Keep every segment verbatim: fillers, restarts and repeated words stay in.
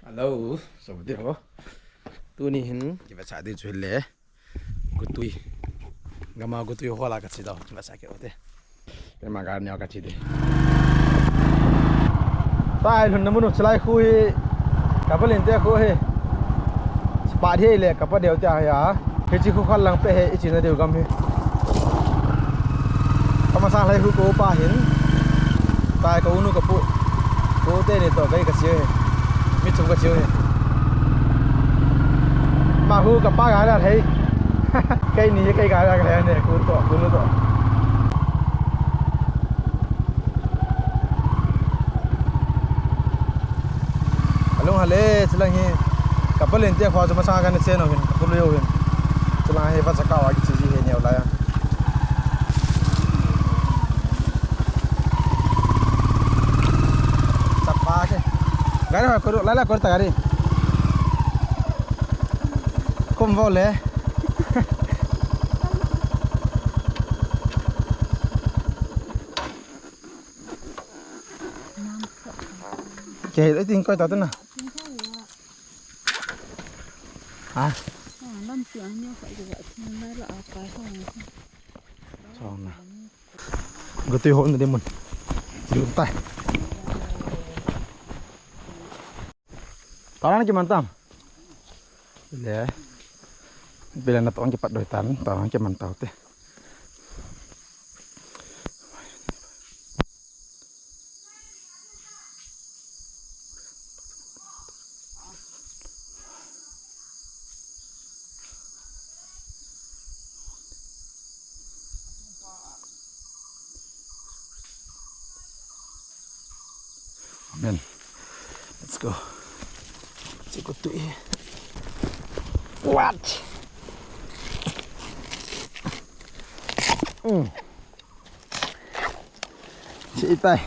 Hello, so ding ho. Tuni hin kivetsah ding chu hile. Gotui. Gama gotui hola kache dau. Kivetsah kit u te. Kema gar neo kache ding. Tai lhunna mun u chilai khu hi. Kapa lente khu hi. Spa hi le kapa deu tia hi a. Hiche khu khat lang pe hi ichena deu gam hi. Kama sang lai khu ko pa hin. Tai ko unu kapu. Ko teni toh kai kache hi. Mi chum kache hi. Ma khu kapa ga la thei. Keini kei ga la ka ne ku toh, ku nu toh. Alung hale, chilang hi. Kapa lente khu chu masang kana che nau hin, kapu lu u hin. Chilang hi pa chakao a kiche ji hi neo la ya. Chapa ke. Gari ho ko la la ko ta gari. Kum vo le. Ke, i tin koi ta tu na. Ha? Chong na. Gotui hon ding mun. Lu tai. Talang kiman tam. Le. Bila na tong kipat doi tan, talang kiman tau te. Amen. Let's go. Let's go to it. What? Mm. Sitai.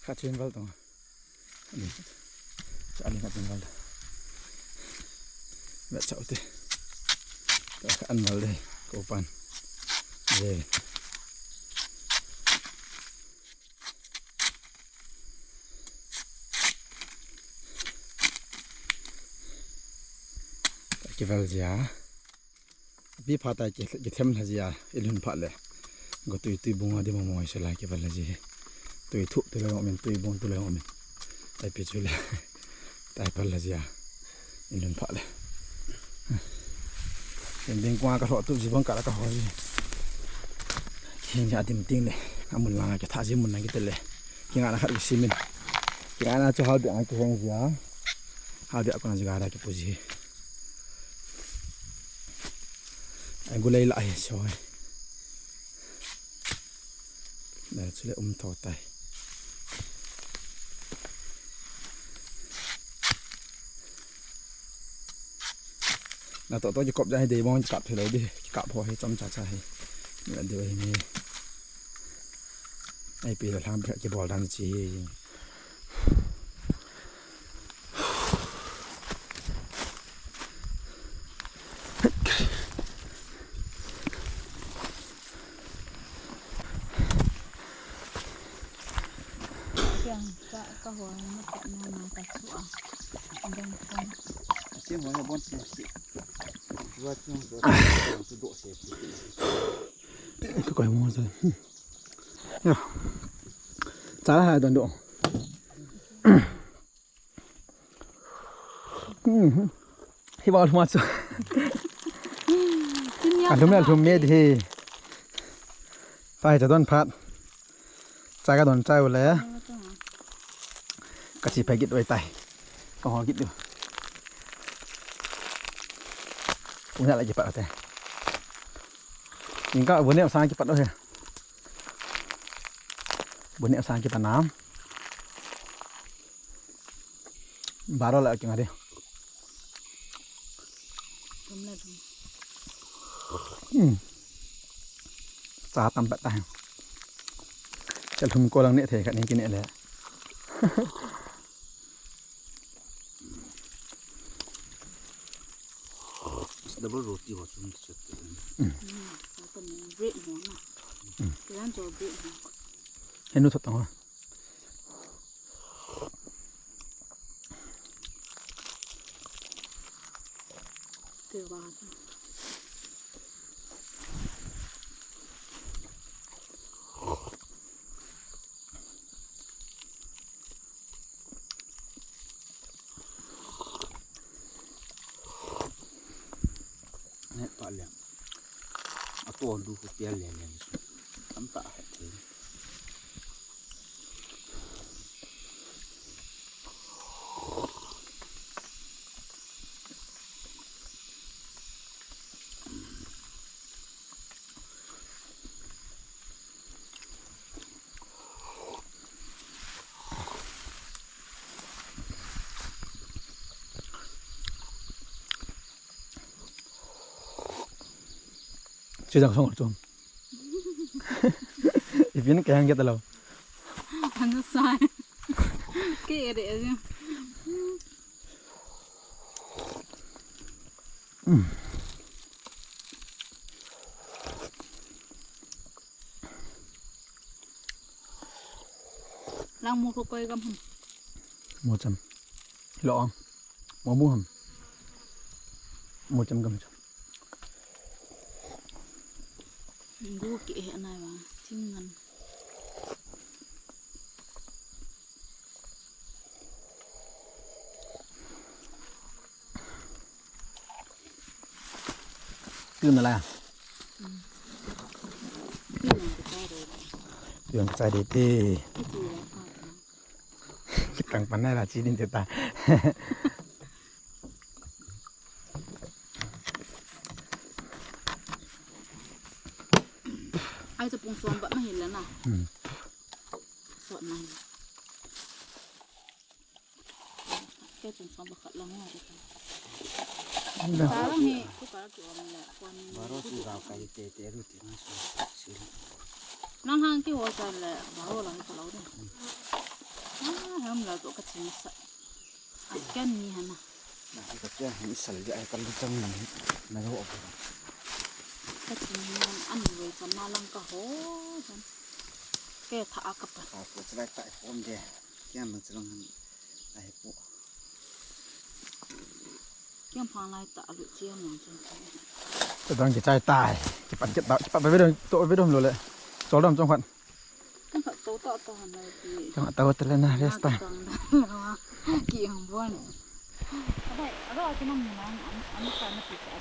Khat chen val tong. Ani khat chen val. Vet chau te. Ka an val de. Ko pan. Ye. Kival jia. Bi pha tai ki, kithem lha jia. I lhun pha le. Gotui tui bung a di mo mo se la kival lha ji. Tui thu tu le omin, tui bung tu le omin. Tai pi chu le. Tai pal lha jia. I lhun pha le. Ding ding kua ka hlo tu ji bang ka la ka ho ji. Kin ja dim ting le. Amun la ka tha ji mun na ki te le. Kingana khat kisimin. Kingana chu hal bia kiheng jia. Hal bia kona jiga da kipu ji. Ai gulei la hi soi. Da chule um tho tai. Na to to kikop ja hi dei bong kikap thei lou di, kikap ho hi chomcha cha hi. Na dei hi ni. Ai pi la hlang pi kibol dan chi hi. Kiang ka, ka ho na ka na na ka chu a. Dang ka. Sim ho na bon si si. Wa chung do do si. Ka koi mo sa. Ya. Cha la ha don do. Hi ba lhuma chu. Alhum le alhum me di hi. Tai cha don phat. Cha ka don cha u le. Ka chi pha git oi tai. Ka ho git u. Pung na la kipat ate. Inka bu ne sang kipat o he. Bu ne sang kipat na. Baro la kinga de. Tum la tum. Hmm. Sa tam pat ta. Chal thum ko lang ne the khat ni kine le. Double roti ho chung set. Hmm. Bread ho na. Hmm. Kilan to bread ho. Henu thot tang ho. Neh pah leh. Ato du ko pia leh leh. Tam tah he. Chu jang song chu. Ipin ke hang ke ta lo. Ano sai. Ke ere ere. Lang mo ko koi gam ham. Mo cham. Lo ang. Mo bu ham. Mo cham gam cham. Gu ke he nai wa. Thing ngan. Tun na la. Tun ka chai de te. Kitang pan na la chi din te ta. Ai cha pung som ba ma hi la na. Hmm. Sot na. Ke chun som ba khat lang na. Anda. Sa lang hi, ku ka ki om le, kon. Baro si ga kai te te ru ti na so. Si. Nang hang ki ho sa le, baro lang ka lo de. Ah, ham la to ka chin sa. Askan ni hana. Na ka kya ni sal ya ka lu chang ni. Na lo op. Ka chin ni an wei sa ma lang ka ho. Ke tha a ka pa. Ka ko chlai ta pom de. Kya ma chlong han. Ai pu. Kiang phang lai ta lu chia mong chong. Tadang kichai tai. Kipat kit ta, kipat ba vedom, to vedom lo le. Chol dom chong khat. Kiang khat to ta ta han lai ti. Kiang khat to ta le na rest ta. Kiang bon. Abai, abai kinam nang, am, am sa na pi sa.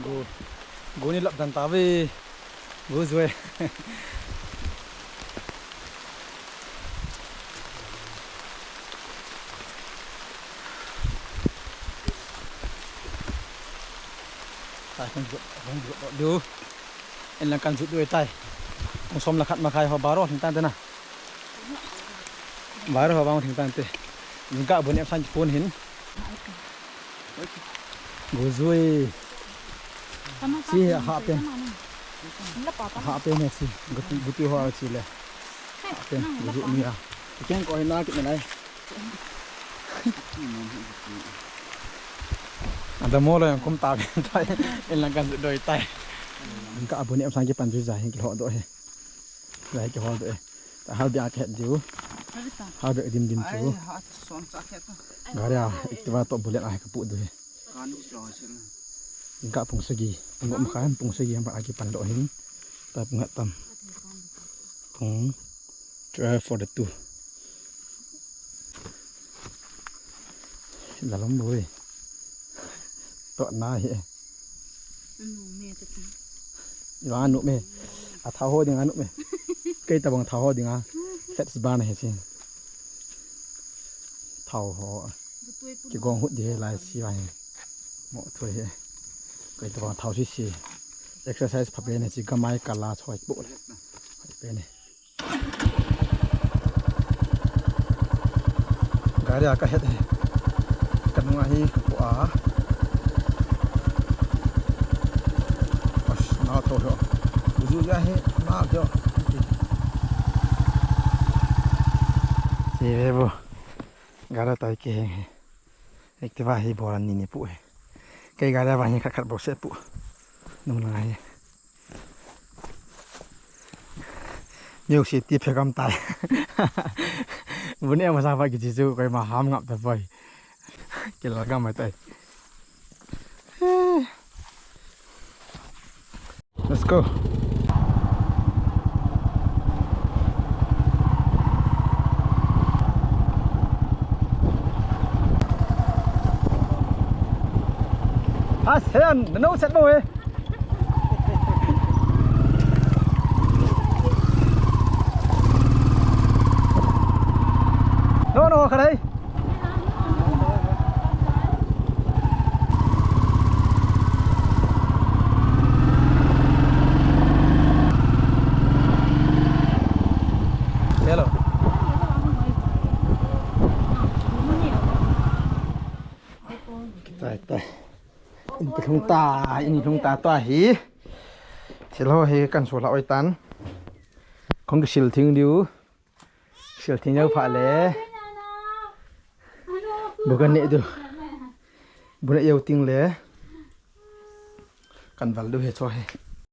Go. Go ni lap dan ta ve. Go zui. Tai hung zut, hung zut do. En lang kan zut do tai. Hung som la khat ma khai ho baro hing tan te na. Baro ho bang hing tan te. Jingkah bu ne sang pun hin. Go zui. Si ha pen. Ha pen he si. Guti, guti ho si le. Ha pen go zui ni a. Ken ko na ki na lai. Ada mo lo yang kum ta pen tai. En lang kan doi tai. Ka bu ne sang ki pan zui za hin ki ho do he. Lai ki ho do he. Ta hal bia ke diu. Hal bia dim dim chu. Gari a, Activa to bullet a ka pu du he. Inka pung sagi, pung gom khan pung sagi ham a kipan doh hin. Ta pung hat tam. Pung twelve forty two. Lalom boi. To na hi. Anu me te ta. Iwa anu me. A tha ho ding anu me. Kei ta bang tha ho ding a. Fats ban he si. Thao ho. Kigong hut di he lai si va he. Mo thoi he. Kei tabang thao sisi. Exercise pha pen e, chi gamai kala choi pu le. Hai pen e. Gari a ka het e. Ka nung ahi ka pu a. As, na tho ho. Uju ya he, na tho. Si ve bu. Gari tai ke he. Activa hi boran ni ni pu he. Kei gari a vang hi khat khat bou se pu. Nung na hi. Music ti phe gam tai. Bune ma sa ba ki ji chu koima ham ngap ta boi. Ki la gam tai. Let's go. Asen, no set mo eh. No, no, kharai. Hello. Tai, tai. In lhung ta, in lhung ta tua hi. Sil ho hi kan sul a oi tan. Kong kisil thing diu. Sil thing diu pha le. Bu kan ne diu. Bu ne yau ting le. Kan val diu he cho he.